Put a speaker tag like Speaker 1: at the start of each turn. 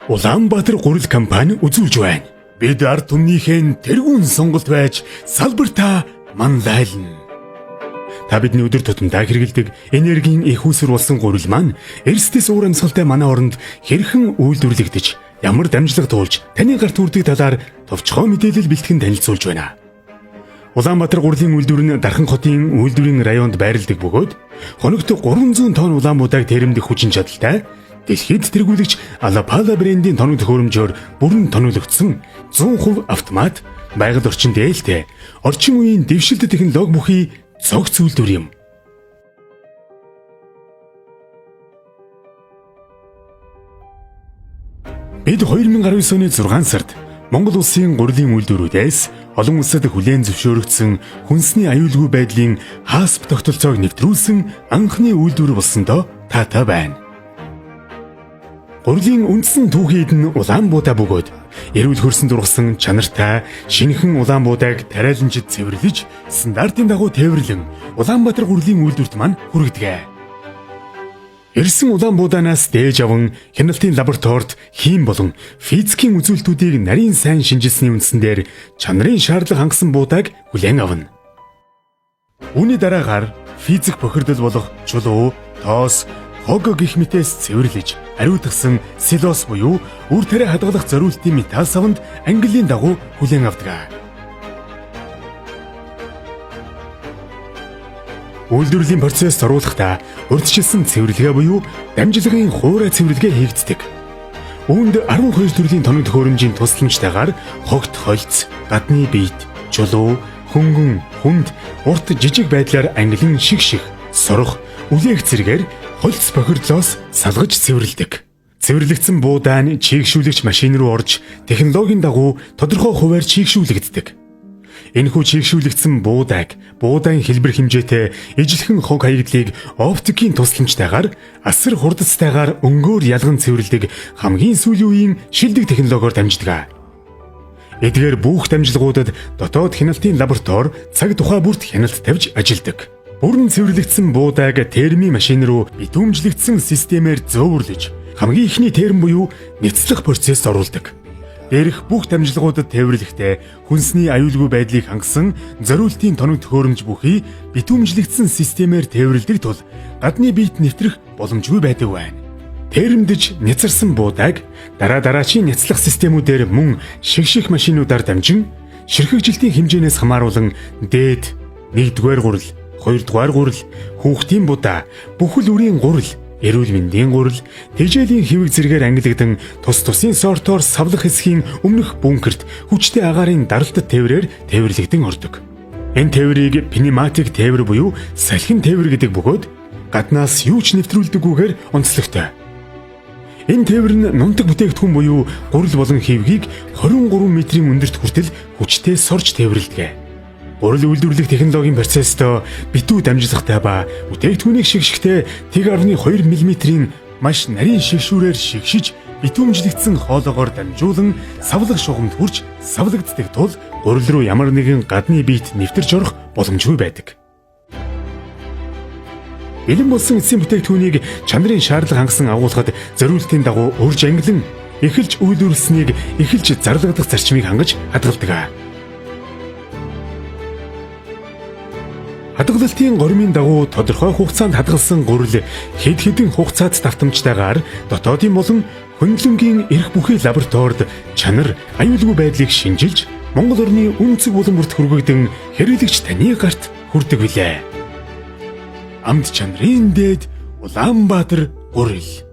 Speaker 1: Улаанбаатар гурил компани үзүүлж байна. Бид ард түмнийхээ тэргүүн сонголт байж салбартаа манлайлна. Та бидний өдөр тутамдаа хэрэглэдэг энергийн их үүсвэр болсон гурил маань эрсдэс уур амьсгалтай манай оронд хэрхэн үйлдвэрлэгдэж, ямар дамжлага туулж таны гарт хүрдэг талаар товчхон мэдээлэл бэлтгэн танилцуулж байна. Улаанбаатар гурилын үйлдвэр нь Дархан хотын үйлдвэрийн районд байрладаг бөгөөд хоногт 300 тонн улаанбуудаг тэрэмдэх хүчин чадалтай дэлхийд тэргүүлэгч Алапала брендийн тоног төхөөрөмжөөр бүрэн тоноглогдсон 100% автомат байгаль орчинд ээлтэй орчин үеийн дэвшилтэт технологи бүхий цогц үйлдвэр юм. Бид 2019 оны 6 сард Монгол улсын гурилын үйлдвэрүүдээс олон улсад хүлээн зөвшөөрөгдсөн хүнсний аюулгүй байдлын HACCP тогтолцоог нэвтрүүлсэн анхны үйлдвэр болсондоо таатай байна. Гурилын үндсэн түүхийд нь улаанбуудаа бөгөөд эрүүл хөрсөн дургасан чанартай шинэхэн улаанбуудааг тариаланжид цэвэрлэж стандартын дагуу тээвэрлэн Улаанбаатар гурилын үйлдвэрт маань хүргэдэг. Ирсэн улаанбуудаанаас дээж аван хяналтын лабораторид хим болон физикийн үзүүлэлтүүдийг нарийн сайн шинжилсэний үндсэн дээр чанарын шаардлага хангасан буудааг хүлээн авна. Үүний дараагаар физик бохирдол болох чулуу, тоос, хог гэх мэтээс цэвэрлэж ариутгасан силос буюу үр тариа хадгалах зориултын металл савнд английн дагуу хүлээн авдаг. Үйлдвэрлэлийн процесс оруулахдаа урьдчилсан цэвэрлэгээ буюу дамжлагын хуурай цэвэрлэгээ хийгддэг. Үүнд 12 төрлийн тоног төхөөрөмжийн тусламжтайгаар хогт холц, гадны биет, чулуу, хөнгөн, хүнд, урт жижиг байдлаар ангилан шиг ших, сорох, үлээх зэргээр холц бохирдлоос салгаж цэвэрлэдэг. Цэвэрлэгдсэн буудаан чийгшүүлэгч машин руу орж технологийн дагуу тодорхой хувиар чийгшүүлэгддэг. Энэхүү чийгшүүлэгдсэн буудааг буудаан хэлбэр хэмжээтэй ижилхэн хог хаягдлыг оптикийн тусламжтайгаар асар хурдцтайгаар өнгөөр ялган цэвэрлэдэг хамгийн сүүлийн үеийн шилдэг технологиор дамждаг. Эдгээр бүх дамжлагуудад дотоод хяналтын лаборатори цаг тухай бүрт хяналт тавьж ажилладаг. Бүрэн цэвэрлэгдсэн буудааг термийн машин руу битүүмжлэгдсэн системээр зөөвөрлөж хамгийн эхний терм буюу няцлах процесс оруулдаг. Дээрх бүх дамжлагуудад тээвэрлэхдээ хүнсний аюулгүй байдлыг хангасан зориултын тоног төхөөрөмж бүхий битүүмжлэгдсэн системээр тээвэрлэдэг тул гадны биет нэвтрэх боломжгүй байдаг байна. Тэрэмдэж няцарсан буудааг дараа дараачийн няцлах системүүдээр мөн шигших машинуудаар дамжин ширхэгжилтийн хэмжээнээс хамааруулан дээд 1-р гурил, 2-р гурил, хүүхдийн будаа, бүхэл үрийн гурил, эрүүл мэндийн гурил, тэжээлийн хэвэг зэргээр ангилэгдэн тус тусын сортоор савлах хэсгийн өмнөх бункерт хүчтэй агаарын даралтад тээврээр тээвэрлэгдэн ордог. Энэ тээврийг пневматик тээвэр буюу салхин тээвэр гэдэг бөгөөд гаднаас юу ч нэвтрүүлдэггүйгээр онцлогтой. Энэ тээвэр нь нунтаг бүтээгдэхүүн буюу гурил болон хэвгийг 23 метрийн өндөрт хүртэл хүчтэй сорж тээвэрлэдэг. Гурил үйлдвэрлэх технологийн процессдоо битүү дамжлагатай ба бүтээгдэхүүнийг шигшихдээ 1.2 мм-ийн маш нарийн шигшүүрээр шигшиж битүүмжлэгдсэн хоолоогоор дамжуулан савлах шугамд хүрч савлагддаг тул гурил руу ямар нэгэн гадны биет нэвтэрч орох боломжгүй байдаг. Бэлэн болсон эцсийн бүтээгдэхүүнийг чанарын шаардлага хангасан агуулгад зориултын дагуу урьж ангилан эхэлж үйлдвэрлэснийг эхэлж зарлагдах зарчмыг хангаж хадгалдаг. Хадгалалтын гормын дагуу тодорхой хугацаанд хадгалсан гурил хэд хэдэн хугацаат давтамжтайгаар дотоодын болон хөндлөнгийн эрх бүхий лабораторид чанар, аюулгүй байдлыг шинжилж Монгол орны үнцэг булан бүрт хүргэгдэн хэрэглэгч таны гарт хүрдэг билээ. Амт чанарын дээд Улаанбаатар гурил.